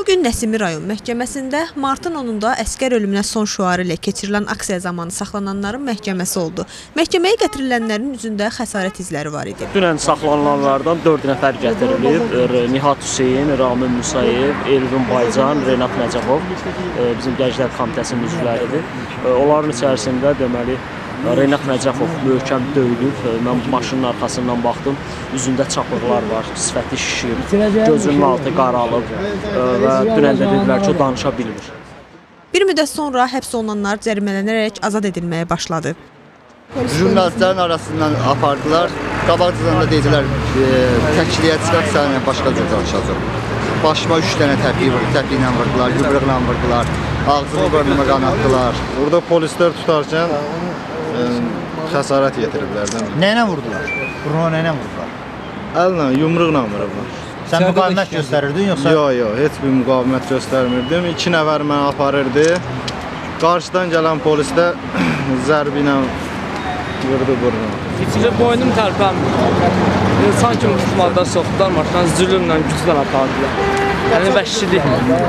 Bugün Nəsimi rayon məhkəməsində martın 10-da əsgər ölümünə son şüarı ilə keçirilən aksiya zamanı saxlananların məhkəməsi oldu. Məhkəməyə gətirilənlərin üzündə xəsarət izləri var idi. Dünən saxlanılanlardan 4 nəfər gətirilib. Nihat Hüseyn, Ramin Musayev, Elvin Baycan, Renat Nəcəfov bizim Gənclər Komitəsinin üzvləridir. Onların içərisində deməli Renat Nəcəfov möhkəm döyülüb. Mən maşının arxasından baxdım. Üzündə çapıqlar var, sifəti şişib, gözünün altı qaralıb və dünən də dedilər ki, o danışa bilmir. Bir müddət sonra həbs olunanlar cərimələnərək azad edilməyə başladı. Jurnalistlərin arasından apardılar. Qabaqcadan da dedilər, təkliyə çıxaq, səninlə başqa cür danışacaq. Başıma 3 dənə təpiklə vurdular, yumruqla vurdular, ağzımı burnuma qanatdılar. Burada polislər tutarkən xəsarət yetiriblər. Nə ilə vurdular? Burnuna nə ilə vurdular? Əllə, yumruqla vurublar. Sən müqavimət göstərirdin yoxsa? Yox, yox, heç bir müqavimət göstərmirdim. 2 nəfər məni aparırdı. Qarşıdan gələn polis də zərbi ilə vurdu burnuma. İçində boynum tərpənmir. Sanki tutmadan soxdular, maşından zülmlə, güclə apardılar. Yəni vəhşiliklə.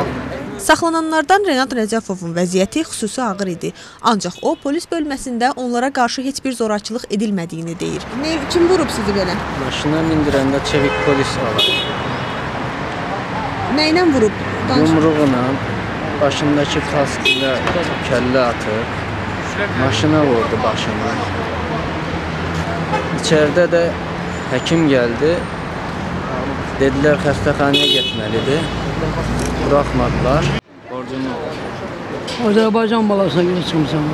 Saxlananlardan Renat Nəcəfovun vəziyyəti xüsusi ağır idi. Ancaq o, polis bölməsində onlara qarşı heç bir zorakılıq edilmədiyini deyir. Kim vurub sizi belə? Maşına mindirəndə çevik polis var. Nə ilə vurub? Yumruğuna, başındakı kaskıyla kəllə atıb, maşına vurdu başına. İçəridə də həkim gəldi, dedilər xəstəxanaya getməlidir. Buraxmadılar. Azərbaycan balasına görə çıxmışam.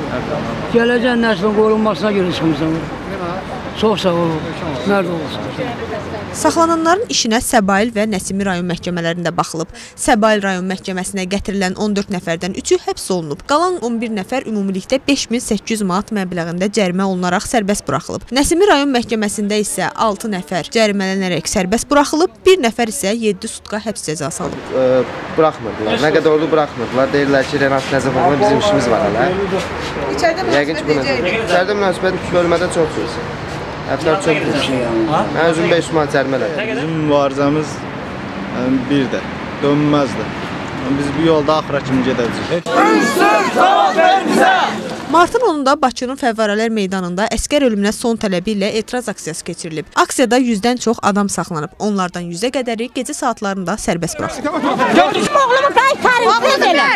Gələcək nəslin qorunmasına görə çıxmışam. Çox sağ olun, mərd olsun. Saxlananların işinə Səbail və Nəsimi rayon məhkəmələrində baxılıb. Səbail rayon məhkəməsinə gətirilən 14 nəfərdən 3-ü həbs olunub. Qalan 11 nəfər ümumilikdə 5800 manat məbləğində cərimə olunaraq sərbəst buraxılıb. Nəsimi rayon məhkəməsində isə 6 nəfər cərimələnərək sərbəst buraxılıb, 1 nəfər isə 7 sutka həbs cəzası alıb. Buraxmırdılar. Nə qədər oldu buraxmırdılar. Deyirlər ki, Renat Nəcəfovla bizim işimiz var hələ. İçəridə münasibət bölmədə çox pis. Həbslər çox pis. Mən özüm 500 manat cərimə elədim. Bizim mübarizəmiz birdir, dönməzdir. Biz bu yolda axıra kimi gedəcəyik. Martın 10-da Bakının Fəvvarələr meydanında əsgər ölümünə son tələbi ilə etiraz aksiyası keçirilib. Aksiyada 100-dən çox adam saxlanıb. Onlardan 100-ə qədəri gecə saatlarında sərbəst buraxılıb. Oğlumu qaytarın, tez elə.